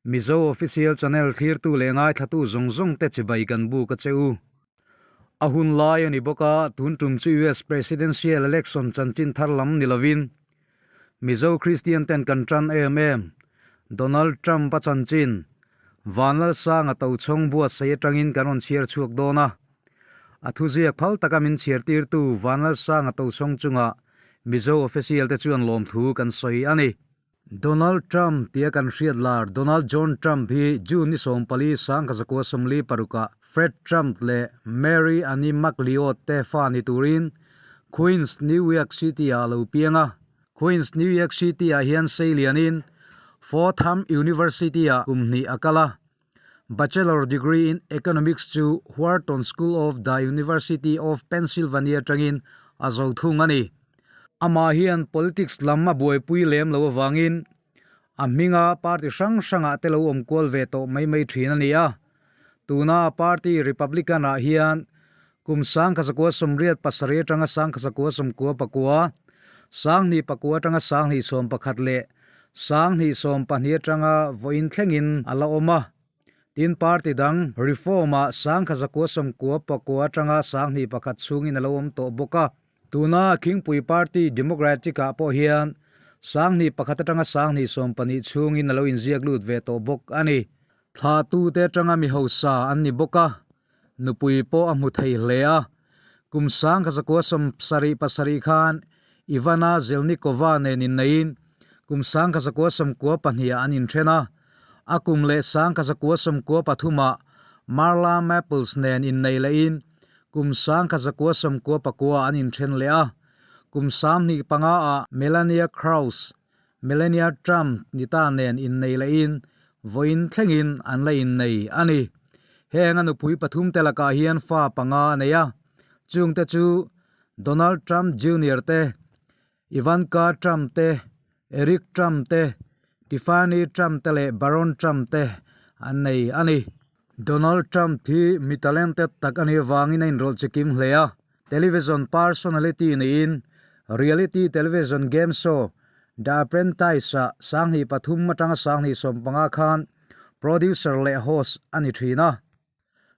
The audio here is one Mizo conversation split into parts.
Mizo Official Channel thlirtu leh ngaithlatu zawng zawng te chibai kan buk a che u. A hun lai a ni bawk a, tun tum chu US Presidential Election chanchin thar lam ni lovin Mizo Kristian ten kan tan em em Donald Trump a chanchin Vanlalsanga Tochhawng buatsaih atangin kan rawn chhiar chhuak dawn a. A thuziak phal taka min chhiartirtu Vanlalsanga Tochhawng chungah Mizo Official te chuan lawmthu kan sawi a ni. Donald Trump tia kan hriat lar Donald John Trump hi June ni 14 1946 ah Fred Trump leh Mary Annie McLeod te fa ni turin Queens, New York City ah a lo piang a. Queens, New York City ah hian sei lianin Fordham University ah kum hnih a kal a. Bachelor degree in Economics chu Wharton School of the University of Pennsylvania atangin a zo thung a ni. Amah hian politics lam a buaipui lem lo avangin a hminga party hrang hrangah te lo awm kual ve tawh mai mai thin a ni a. Tuna party Republican ah hian kum 1987 atanga 1999, 2009 atanga 2011 leh 2022 atanga vawiin thlengin a la awm a. Tin, party dang Reform-ah 1999 atanga 2001 chhungin a lo awm tawh bawk a. Tuna Khingpui Party Democratic-ah pawh hian 2001 atanga 2022 chhungin a lo inziak lut ve tawh bawk a ni. Thlahtute atanga mi hausa an ni bawk a, nupui pawh a hmu thei hle a. Kum 1977 khan Ivana Zelnikova nen inneiin kum 1992 ah an inthen a, a kum leh 1993 ah Marla Maples nen innei lehin kum 1999 ah an inthen leh a. Kum 25 ah Melania Krause, Melania Trump ni ta nen innei lehin vawiin thlengin an la innei a ni. Heng a nupui pathum te lakah hian fa panga a nei a, chungte chu Donald Trump Junior te, Ivanka Trump te, Eric Trump te, Tiffany Trump te leh Barron Trump te an nei a ni. Donald Trump hi mi talented tak a nih avangin a inrawlh chikim hle a, television personality niin reality television game show The Apprentice-ah 2003 atanga 2015 khan producer leh host a ni thin a.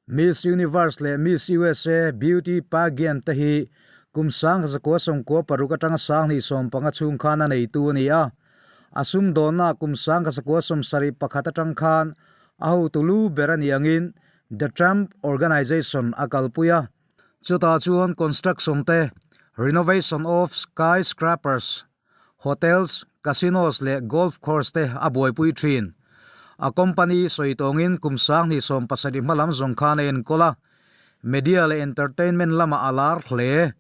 Miss Universe leh Miss USA beauty pageant te hi kum 1996 atanga 2015 chhung khan a neitu a ni a. A sumdawnna kum 1971 atang khan a hotu lu ber a nih angin The Trump Organization a kalpui a. Chutah chuan construction te, renovation of skyscrapers, hotels, casinos leh golf course te a buaipui thin. A company sawi tawngin kum 2017 hma lam zawng khan a enkawl a, media leh entertainment lamah a lar hle.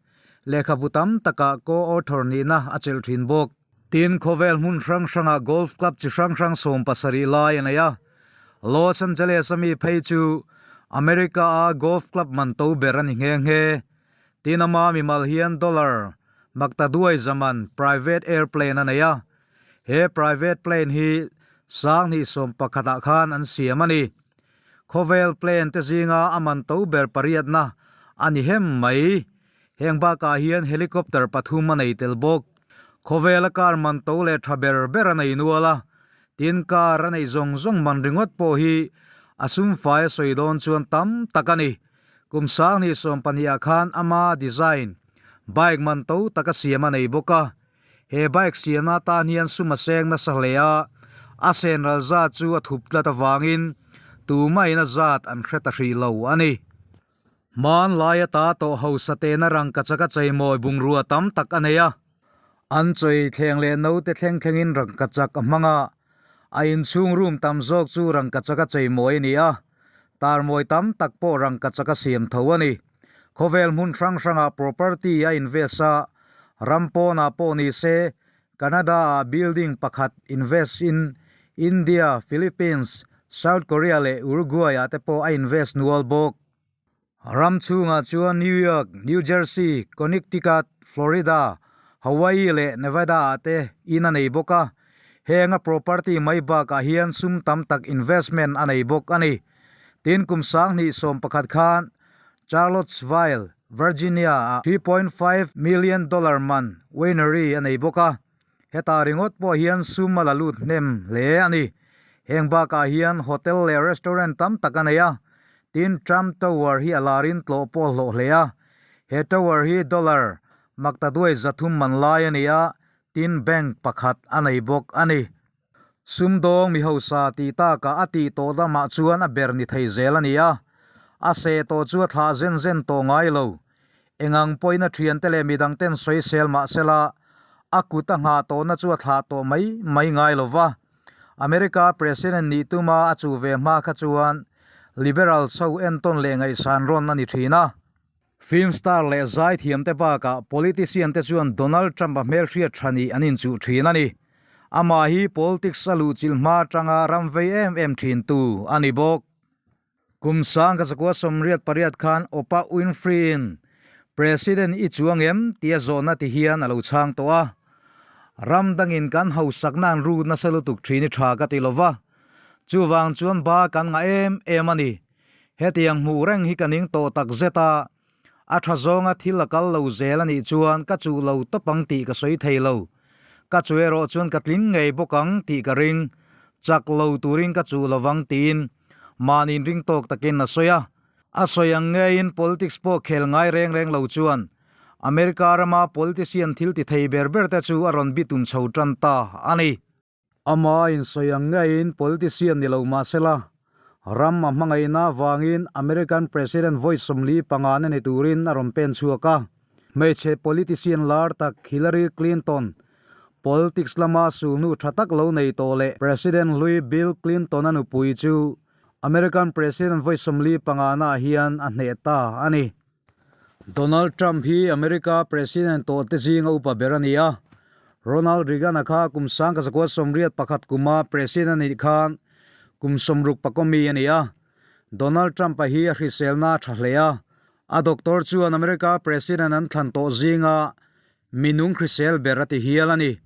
Lehkhabu tam takah co-author nihna a chelh thin bawk. Tin, khawvel hmun hrang hrangah golf club chi hrang hrang 70 lai a nei a. Los Angeles a mi phei chu America a golf club man to ber a ni nghe nghe. Tin ama mimal hian dollar makta duai zaman private airplane a nei a. He private plane hi 2011 ah khan an siam a ni. Khawvel plane te zinga a man to ber pariatna a ni hem mai. Heng bakah hian helicopter pathum a nei tel bawk. Khawvela car man to leh tha ber ber a nei nual a, tin car a neih zawng zawng man ringawt pawh hi a sum fai a sawi dawn chuan tam tak a ni. Kum 2020 ah khan ama design bike man to tak a siam a nei bawk a, he bike siamna atan hian sum a seng nasa hle a, a sen ral zat chu a thup tlat avangin tumahin a zat an hre ta hrih lo a ni. Hmanlai ata tawh hausa tena rangkachak a cheimawi bungrua tam tak a nei a. An chawei thleng leh naute thleng thlengin rangkachak a hmang a. A inchhung room tam zawk chu rangkachak a cheimawi a ni a. Tarmawi tam tak pawh rangkachak a siam tho a ni. Khawvel hmun hrang hrangah property a invest a, ram pawnah pawh ni se Canada-ah building pakhat invest in India, Philippines, South Korea leh Uruguay-ah te pawh a invest nual bawk. Ram chhungah chuan New York, New Jersey, Connecticut, Florida, Hawaii leh Nevada-ah te in a nei bawk a. Heng a property mai bakah hian sum tam tak investment a nei bawk a ni. Tin kum 2011 khan Charlottesville, Virginia-ah $3.5 million man winery a nei bawk a, heta ringawt pawh hian sum a la lut hnem hle a ni. Heng bakah hian hotel leh restaurant tam tak a nei a, tin Trump Tower hi a larin tlawh pawh a hlawh hle a. He tower hi dollar maktaduai 300 man lai a ni a, tin bank pakhat a nei bawk a ni. Sumdawng mi hausa tih takah a tih tawh lamah chuan a ber ni thei zel a ni a, a seh tawh chu a thlah zen zen tawh ngai lo. Engang pawhin a thiante leh midang ten sawisel mah sela, a kut a nghah tawhna chu a thlah tawh mai mai ngai lo va. America President nih tuma a chuh ve hma kha chuan Liberal so entawn leh ngaihsan rawn a ni thin a. Film star leh zaithiamte bakah politician te chuan Donald Trump-a hmelhriat tha nih an inchuh thin a ni. Amah hi politics a luhchilh hma atanga ram vei em em thintu a ni bawk. Kum 1988 khan Oprah Winfrey-in President i chuang em tia zawhna ti hian a lo chhang tawh a. Ram dangin kan hausakna an ru nasa lutuk thin i tha ka ti lova, chuvang chuan ba kan ngah em em a ni. Hetiang hmuh reng hi ka ning tawh tak zet a, a tha zawnga thil a kal lo zel a nih chuan ka chuh lo tawp ang tih ka sawi thei lo. Ka chu erawh chuan ka tling ngei bawk ang tih ka ring, chak lo turin ka chuh lovang tiin mahni inring tawk takin a sawi a. A sawi ang ngeiin politics pawh khel ngai reng reng lo chuan America rama politician thil ti thei ber ber te chu a rawn bitum chho tan ta a ni. Ama insawi ang ngeiin politician ni lo mah sela, ram a hmangaihna avangin American President vawi 45 na ni turin a rawn pen chhuak a. Hmeichhe politician lar tak Hillary Clinton, politics lama sulhnu tha tak lo nei tawh leh President hlui Bill Clinton-a nupui chu American President vawi 45 naah hian a hneh ta a ni. Donald Trump hi America President tawh te zinga upa ber a ni a. Ronald Reagan-a kha kum 1981 kuma President a nih khan kum 60 pakawmi a ni a. Donald Trump-a hi a hriselna a tha hle a. A doctor chuan America President an thlan tawh zinga minung hrisel ber a ti hial a ni.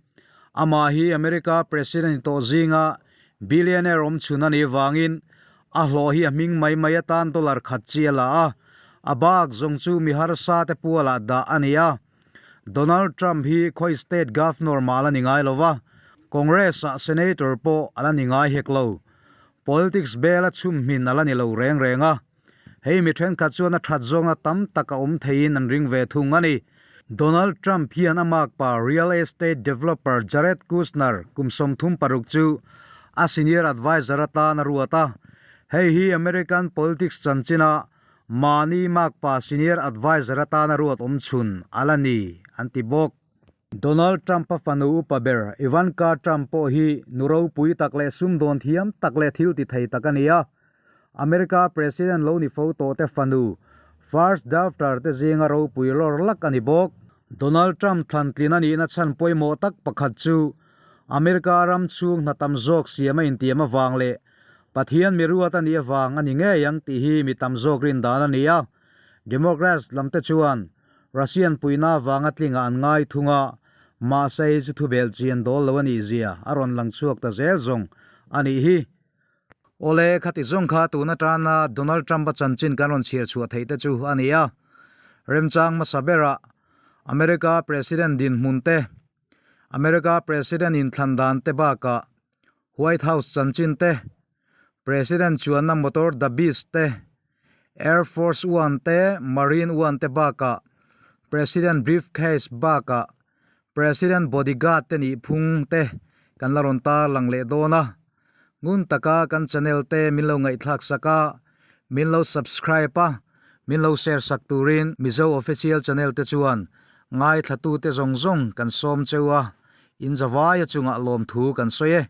Amah hi America President tawh zinga billionaire awm chhun a nih vangin a hlawh hi a hming mai mai atan dollar khat chi a la a, a bak zawng chu mi harsa te pualah dah a ni a. Donald Trump hi khawi state governor mah la ni ngai lo va, Congress-ah senator pawh a la ni ngai hek lo. Politics bel a chhum hmin a la ni lo reng reng a. Hei mi thenkhat chuan a that zawnga tam tak a awm theiin an ring ve thung a ni. Donald Trump hian a makpa real estate developer Jared Kushner kum 36 chu a senior adviser atan a ruat a. Hei hi American politics chanchina mahni makpa senior adviser atana ruat awm chhun a la ni, an ti bawk. Donald Trump-a fanu upa ber Ivanka Trump pawh hi nu ropui tak leh sumdawn thiam tak leh thil ti thei tak a ni a. America President lo ni fo tawh te fanu First Daughter te zinga ropui lawr lak a ni bawk. Donald Trump thlantlin a nihna chhan pawimawh tak pakhat chu America ram chhung hna tam zawk siam a intiam avang leh Pathian miruat a nih avang a ni ngei ang tih hi mi tam zawk rin dan a ni a. Democrats lam te chuan Russian puihna avanga tlingah an ngai thung a, mahse hei chu thubel chian dawl lo a nih zia a rawn lang chhuak ta zel zawng a nih hi. Awle, khati zawng kha tun atana Donald Trump-a chanchin kan rawn chhiar chhuah theih te chu a ni a. Remchang hmasa berah America President dinhmun te, America President inthlan dan te bakah White House chanchin te, President chuanna motor The Beast te, Air Force One te, Marine One te bakah President briefcase bakah President bodyguard te nih phung te kan la rawn tarlang leh dawn a. Ngun taka kan channel te min lo ngaihthlak sak a, min lo subscribe a, min lo share sak turin Mizo Official Channel te chuan ngaithlatute zawng zawng kan sawm cheu a, in zavaia chungah lawmthu kan sawi e.